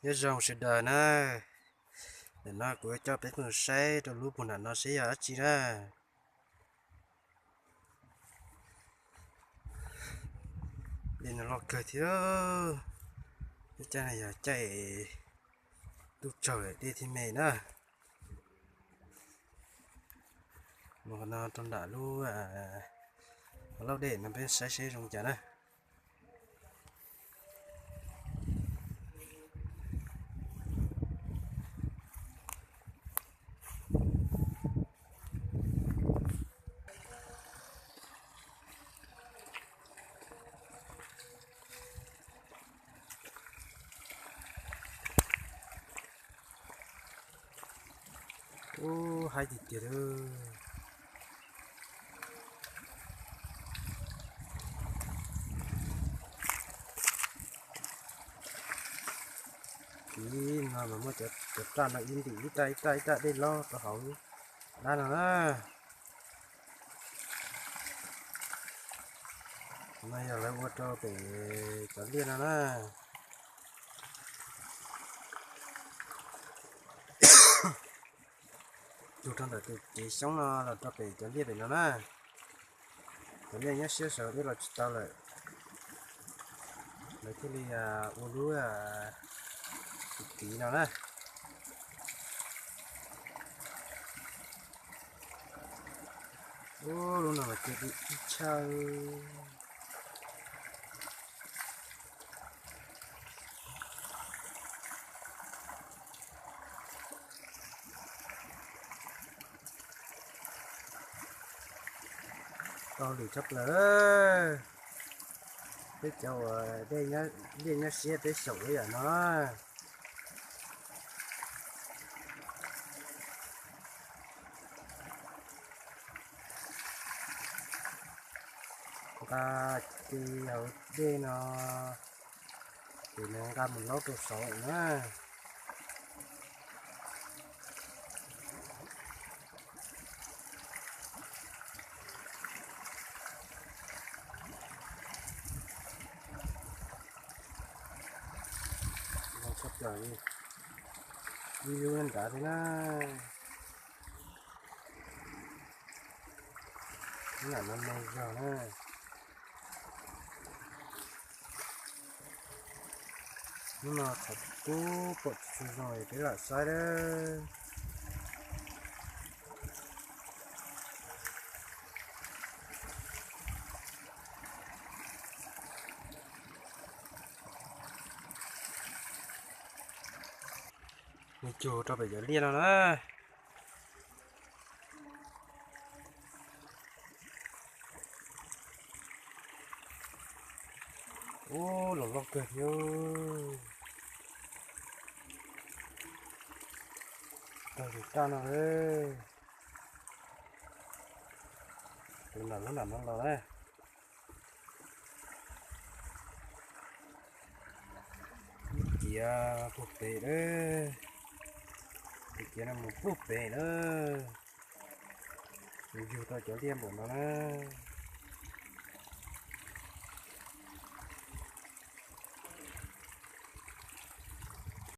Nyob zoo sawv daws na, ntawm no kuv yuav coj peb mus saib rau lub puag nram no seb yog dab tsi na. Dej no loj kawg thiab, caij no yog caij tub tsaug lawm dej thiaj me na. Mus qhov no rau nram lub, qhov lauj dej no peb saib seb zoo cas na. Ub, haib tiag tiag li. Ib no mas muaj cov raj no ib ntim ib raj ib raj ib raj dej loj rau hauv dab no na. No yog lawv ua rau pem cov liaj no na. Tug rau ntawm tus kev xyoob no los rau pem cov liaj pem no na. Cov liaj nyob siab sawv deb los tsis tau lawm, lawv thiaj li ua lub tiv no na. Ub, lub no mas cia ib tshaj. Tau lwm tshaj plaws. Peb cov uas liaj nyob siab peb xyaum ib yam no. Nqa ces hauv dej no, ces nws nqa mus laub rau saud na. Ib lub nrad thiab na. Lam no no zog na. Hnub no qhov kub pom tsis tshua zoo es peb lam saib dab. Mus cug rau pem cov liaj no na. Ub, los loj kawg thiab. Tag tus raj no, tus nram lub nram no los na. Ib ciav puag pem lawm, ib ciav no mus puag pem lawm. Mus yug tau cov liaj npaum no na.